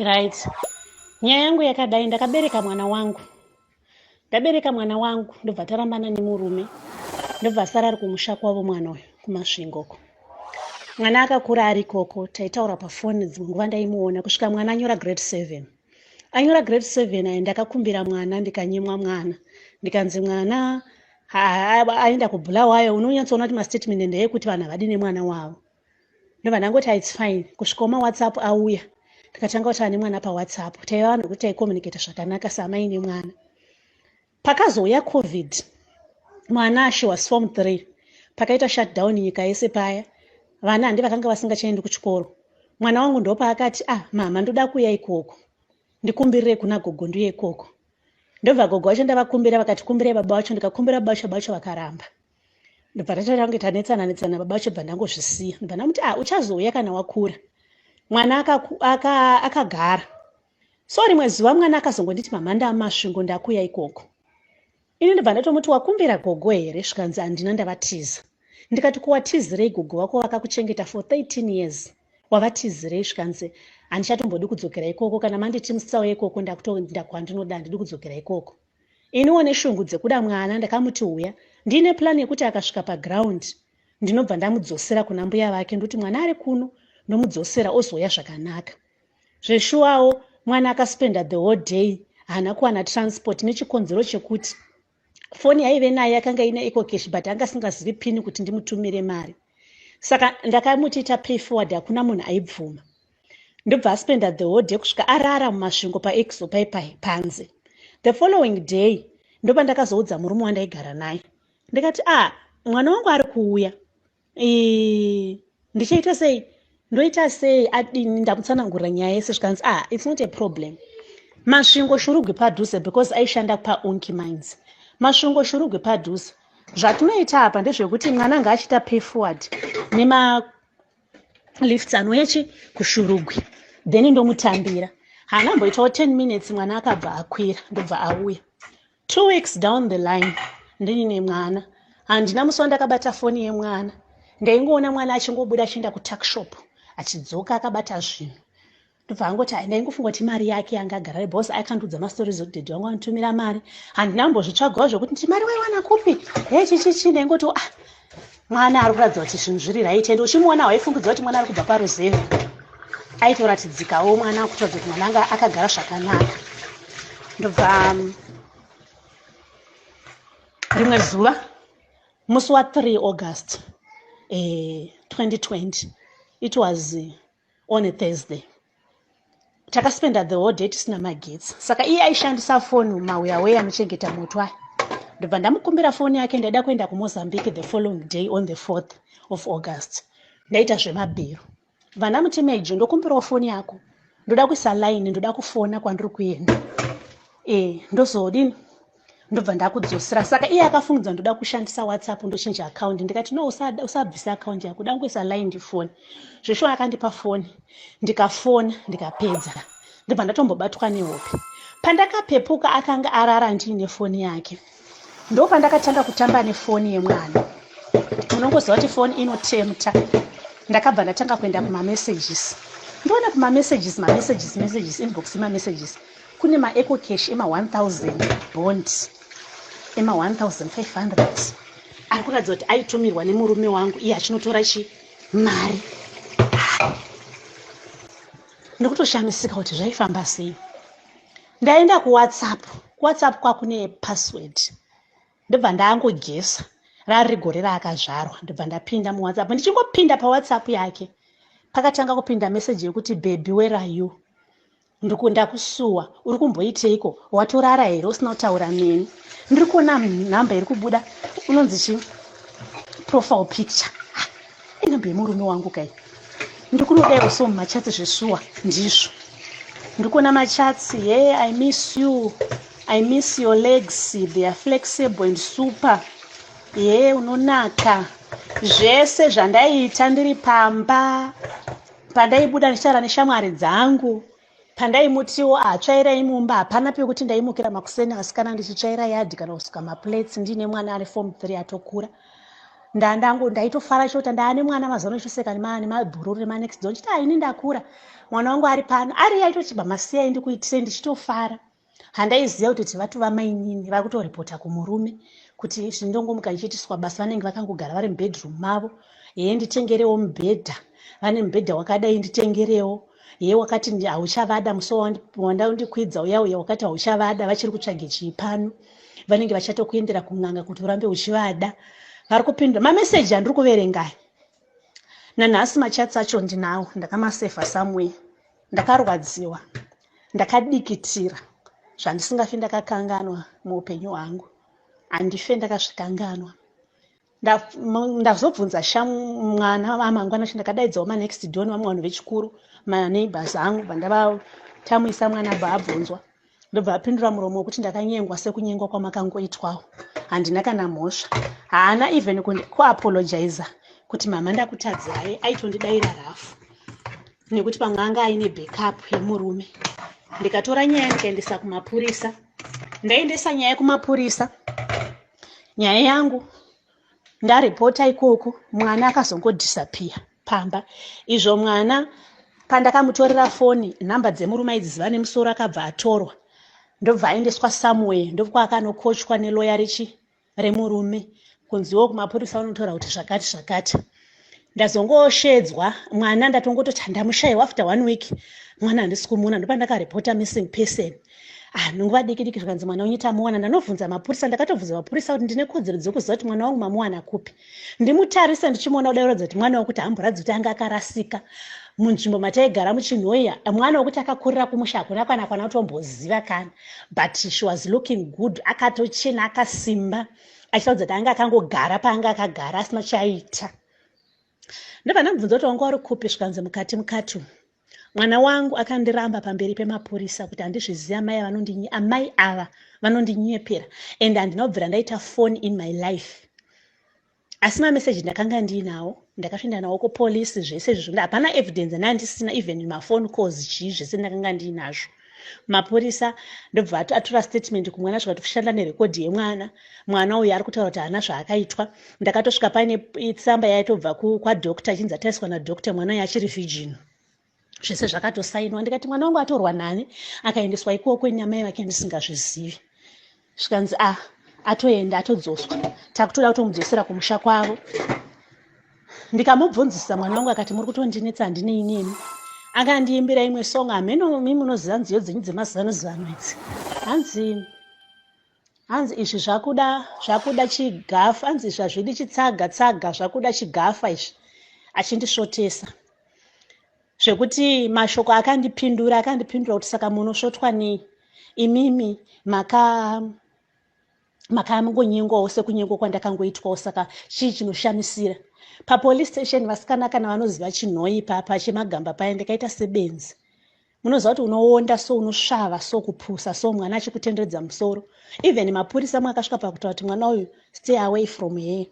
Right, nyaya yangu yakadai. Ndakabereka mwana wangu, ndabereka mwana wangu, ndobva tarambana nemurume, ndobva asara ari kumusha kwavo mwana uyu kuMasvingoko. Mwana akakura ari ikoko, taitaura pafoni, dzimwe nguva ndaimuona kusvika mwana anyora grade 7. Anyora grade 7 aye, ndakakumbira mwana, ndikanyimwa mwana, ndikanzi mwana aenda kuBhulawayo. Unonyatsoona kuti mastatement ndeyekuti vanhu havadi nemwana wavo. Ndobva ndangoti, "It's fine," kusvikawo maWhatsApp auya, ndikatanga kutaura nemwana paWhatsApp. Taiva vanhu vekuti taicommunicata zvakanaka samai nemwana. Pakazouya COVID, mwana, she was form 3, pakaita shutdown nyika yese paya, vana handi vakanga vasingachaendi kuchikoro. Mwana wangu ndopaakati, "Ah mama, ndoda kuuya ikoko, ndikumbirire kuna gogo ndiuye ikoko." Ndobva gogo vacho ndavakumbira, vakati, "Kumbirai baba vacho." Ndikakumbira baba vacho, baba vacho vakaramba. Ndobva tatanga tanetsana netsana baba vacho, bva ndangozvisiya. Ndobva ndamuti, "Ah, uchazouya kana wakura." Mwana akagara. So rimwe zuva mwana akazongonditi, "Mama, ndaMasvingo, ndakuya ikoko." Ini ndobva ndatomuti, "Wakumbira gogo here?" Zvikanzi, "Handina, ndavatiza." Ndikati, "Kuwatizirei? Gogo vako vakakuchengeta for 13 years, wavatizirei?" Zvikanzi, "Handichatombodi kudzokera ikoko. Kana manditi musauya ikoko, ndakutoenda kwandinoda, handidi kudzokera ikoko." Iniwo neshungu dzekuda mwana ndakamuti, "Uya." Ndiine plan yekuti akasvika paground ndinobva ndamudzosera kuna mbuya vake, ndokuti mwana ari kuno, ndomudzosera ozouya zvakanaka. Zveshuwawo mwana akaspenda the whole day, haana kuwana transport nechikonzero chekuti foni yaive naye yakanga ine EcoCash, but anga asingazivi PIN kuti ndimutumire mari. Saka ndakamuti ita pay forward, hakuna munhu aibvuma. Ndobva aspenda the whole day kusvika arara muMasvingo paExo paipai panze. The following day ndopa ndakazoudza murume wandaigara naye, ndikati, "A ah, mwana wangu ari kuuya, ndichaita sei? Ndoita sei? Adini?" Ndamutsanangurira nyaya yese, zvikanzi, "Ah, it's not a problem, Masvingo Shurugwi padhuze," because aishanda paUnki Mines. "Masvingo Shurugwi padhuze. Zvatinoita apa ndezvekuti mwana anga achiita pay forward nemalifts anouya kuShurugwi, then ndomutambira." Haana mboitawo 10 minutes, mwana akabva akwira, ndobva auya. 2 weeks down the line ndinine mwana. Handina musi wandakabata foni yemwana. Ndaingoona mwana achingobuda achienda kutuckshop, achidzoka akabata zvinhu. Ndobva angoti, ndaingofunga kuti mari yake yanga agara, because akandiudza mastories ekuti, "Daddy wangu anotumira mari." Handina kumbozvitsvagawo zvokuti nditi, "Mari waiwana kupi?" He, chichichi. Ndaingoti, "Ah, mwana ari kuratidza kuti zvinhu zviri right." Ende uchimuona waifungidzwa kuti mwana ari kubva paruzevha. Aitoratidzikawo mwana kutoratidza kuti mwana anga akagara zvakanaka. Ndobva rimwe zuva musi wa3 August 2020, it was on a Thursday, takaspenda the whole day tisina magetsi. Saka iye aishandisa foni mauyaweya anochengeta moto aya. Ndobva ndamukumbira foni yake, ndaida kuenda kuMozambique the following day, on the 4th of August, ndaita zvemabhero. Bva ndamuti, "Mejo, ndokumbirawo foni yako, ndoda kuisa line, ndoda kufona kwandiri kuenda, ndozodini, ndobva ndakudzosera." Saka iye akafungidza ndoda kushandisa WhatsApp, ndochinja account. Ndikati, "No, usabvisa account yako, dangoisa line ndifoni." Zveshuwa akandipa foni, ndikafona, ndikapedza, ndobva ndatombobatwa nehope. Pandakapepuka akanga arara ndiine foni yake. Ndo pandakatanga kutamba nefoni yemwana. Munongoziva kuti foni inotempta. Ndakabva ndatanga kuenda kumamessages, ndoona kumamessages, mamessages, messages, inbox, mamessages, kune maEcoCash ema1000 bond, ema1500, ari kuratidza kuti aitumirwa nemurume wangu, iye achinotora chi mari. Ndikutoshamisika kuti zvaifamba sei. Ndaenda kuWhatsApp, kuWhatsApp kwakune password. Ndobva ndangogesa rari gore raakazvarwa. Ndobva ndapinda muWhatsApp. Ndichingopinda paWhatsApp yake, pakatanga kupinda meseji yekuti, "Baby, where are you? Ndakusuwa. Uri kumboiteiko? Watorara here usina kutaura neni?" Ndiri kuona nhamba iri kubuda, unonzi chi profile picture, inhamba yemurume wangu kai. Ndiri kunodaiwo so mumachats, zveshuwa ndizvo, ndiri kuona machats, "He, I miss you. I miss your legs, they are flexible and super. He, unonaka." Zvese zvandaiita ndiri pamba, pandaibuda ndichitaura neshamwari dzangu, pandaimutiwo atsvairai mumba, hapana pekuti ndaimukira makuseni asikana ndichitsvaira yadhi kana kusuka maplates ndiine mwana ari form 3 atokura. Ndandangu ndaitofara chota ndaane mwana mazuva ano choseka nemabhururu nemanext door ndichiti haini ndakura mwana wangu ari pano ari aitoti bamasiyai ndikuitisei ndichitofara. Handaiziva kuti tivatova mainini vari kutoripota kumurume kuti zvindongomuka ndichiitiswa basa vanenge vakangogara vari mubedroom mavo. Hee nditengerewo mubhedha, vane mubhedha wakadai nditengerewo. Hee wakati hauchavada musi wandandikwidza uya uya wakati hauchavada vachiri kutsvage chii pano. Vanenge vachatokuendera kun'anga kuti urambe uchivada. Vari kupindura mameseji andiri kuverenga nanhasi machats acho ndinawo ndakamasefa somewhere. Ndakarwadziwa, ndakadikitira zvandisingafi ndakakanganwa muupenyu hwangu. Handife ndakazvikanganwa. Ndazobvunza mwana amangwana chi ndakadaidzawo manext door nevamwe vanhu vechikuru maneighbors angu bva ndavatamwisa mwana bva abvunzwa ndobva apindura muromo wekuti ndakanyengwa sekunyengwa kwamakangoitwawo handina kana mhosva. Haana even kuapologiza kuti mama ndakutadzirai, aitondidaira rafu nekuti pamwe anga aine backup yemurume. Ndikatora nyaya ndikaendesa kumapurisa. Ndaendesa nyaya kumapurisa, nyaya yangu ndaripota ikoko, mwana akazongodisappear pamba. Izvo mwana pandakamutorera foni, nhamba dzemurume aidziziva nemusoro, akabva atorwa ndobva aendeswa somewhere ndokwaakanokochwa neloya rechi remurume kunziwo kumapurisa unotaura kuti zvakati zvakati. Ndazongoshedzwa mwana ndatongototi ndamushayiwa after one week mwana handisi kumuona ndopandakaripota missing person. Ah, nguva diki diki zvikanzi mwana wenyu tamuwana. Ndanobvunza mapurisa, ndakatobvunza mapurisa kuti ndine kodzero dzekuziva kuti mwana wangu mamuwana kupi, ndimutarise ndichimuona kudai kuratidza kuti mwana wekuti hamboratidzi kuti anga akarasika munzvimbo mataigara muChinhoyi. Mwana wekuti akakurira kumusha hakuna kana kwana kutomboziva kana, but she was looking good, akatochena akasimba achiratidza kuti anga akangogara paanga akagara asina chaaita. Ndobva ndamubvunza kuti wanga uri kupi, zvikanzi mukati mukati. Mwana wangu akandiramba pamberi pemapurisa kuti handizvizivi, amai amai ava vanondinyepera and handina kubvira ndaita phone in my life. Asi mameseji ndakanga ndiinawo, ndakatoenda nawo kupolisi zvese izvozvo, hapana evidence nandisina, even maphone calls chii zvese ndakanga ndiinazvo. Mapurisa ndobva atora statement kumwana zvikati kushanda nerekodhi yemwana. Mwana uyu ari kutaura kuti haana zvaakaitwa. Ndakatosvika paine tsamba yaitobva kwadoctor ichinzi atariswa nadoctor mwana uyu achiri virgin, zvese zvakatosainwa. Ndikati mwana wangu atorwa nani akaendeswa ikoko namai vake ndisingazvizivi? Zvikanzi a ah, atoenda atodzoswa, takutoda kutomudzosera kumusha kwavo. Ndikamubvunzisa mwana wangu akati muri kutondinetsa handinei nemi. Akandiimbira imwe song, hameno mi munoziva nziyo dzenyu dzemazano zano idzi, hanzi hanzi izvi zvakuda zvakuda chigafa, hanzi izvi hazvidi chitsaga tsaga, zvakuda chigafa izvi, achindisvotesa zvekuti mashoko akandipindura akandipindura kuti saka munosvotwa nei imimi maka makangonyengwawo sekunyengwa kwandakangoitwawo, saka chii chinoshamisira? Papolice station vasikana kana vanoziva Chinhoyi papa chemagamba paya, ndikaita sebenzi. Munoziva kuti unoonda so unosvava so kupusa so mwana achikutenderedza musoro. Even mapurisa mwe akasvika pakutaura kuti mwana uyu stay away from here.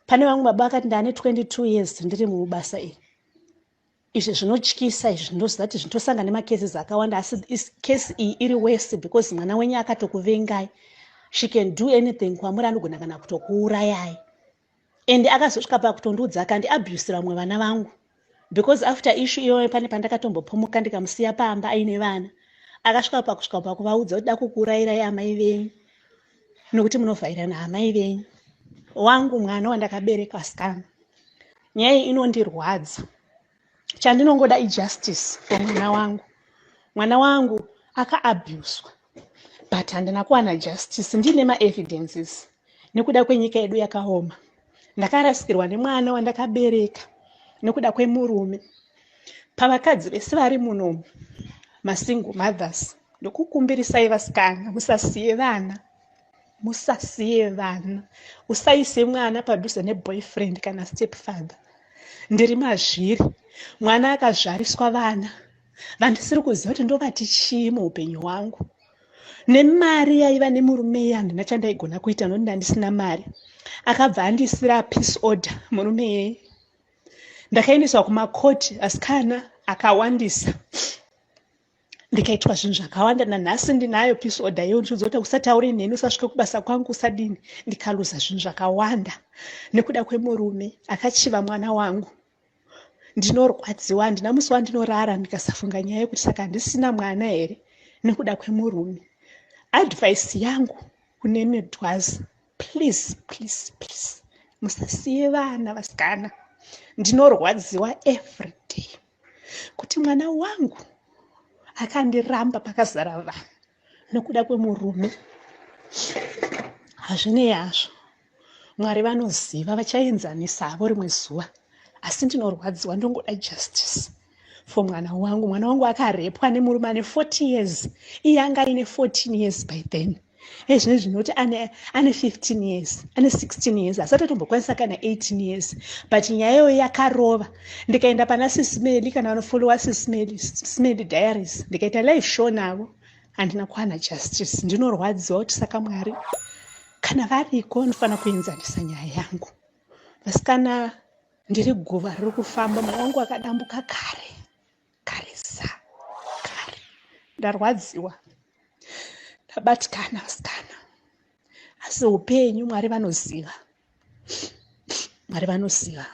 Pane vamwe baba akati ndaane 22 years ndiri mubasa iri, izvi zvinotyisa izvi, ndinoziva kuti zvitosanga nemacases akawanda, asi kesi iyi iri worse because mwana wenyu akatokuvengai. She can do anything kwamuri, anogona kana kutokuurayai. And akazosvika pakutondiudza akandiabusira vamwe vana vangu because after issue iyoyo pane pandakatombopumuka ndikamusiya pamba aine vana, akasvika pakusvika pakuvaudza kuti da kukuurayirai amai venyu nokuti munovhairana amai venyu. Wangu mwana wandakabereka asikana, nyaya iyi inondirwadza. Chandinongoda ijustice for mwana wangu. Mwana wangu akaabuswa but handina kuwana justice, ndiine maevidences. Nekuda kwenyika yedu yakaoma, ndakarasikirwa nemwana wandakabereka nekuda kwemurume. Pavakadzi vese vari munomu masingle mothers, ndokukumbirisai vasikana, musasiye vana, musasiye vana. Usaise mwana padhuze neboyfriend kana stepfather. Ndiri mazviri, mwana akazvariswa vana vandisiri kuziva kuti ndovati chii muupenyu hwangu. Nemari yaiva nemurume iye handina chandaigona kuita nokuti ndandisina mari. Akabva andisira peace order murume iyeye. Ndakaendeswa kumakoti asikana akawandisa. Ndikaitwa zvinhu zvakawanda. Nanhasi ndinayo peace order iyo ndichiudza kuti usataure neni, usasvike kubasa kwangu, usadini. Ndikaluza zvinhu zvakawanda nekuda kwemurume akachiva mwana wangu. Ndinorwadziwa, handina musi wandinorara ndikasafunga nyaya yekuti saka handisina mwana here nekuda kwemurume. Advice yangu kune midwazi, please, please, please, musasiye vana vasikana. Ndinorwadziwa every day kuti mwana wangu akandiramba pakazara vanhu nekuda kwemurume. Hazvinei hazvo, Mwari vanoziva, vachaenzanisa havo rimwe zuva, asi ndinorwadziwa. Ndongoda justice for mwana wangu. Mwana wangu akarepwa nemurume ane 40 years. Iye anga aine 14 years by then. Ezvino zvinoti ane 15 years, ane 16 years, asati atombokwanisa kana 18 years, but nyaya iyoyo yakarova. Ndikaenda pana Sis Melly, kana vanofollowa Sis Melly Diaries, ndikaita live show navo, handina kuwana justice. Ndinorwadziwa kuti saka Mwari kana variko, vanofanira kuenzanisa nyaya yangu. Vasikana, ndiri guva riri kufamba. Mwana wangu akadambuka kare karesa kare. Ndarwadziwa, ndabatikana, vasikana, asi upenyu, Mwari vanoziva, Mwari vanoziva.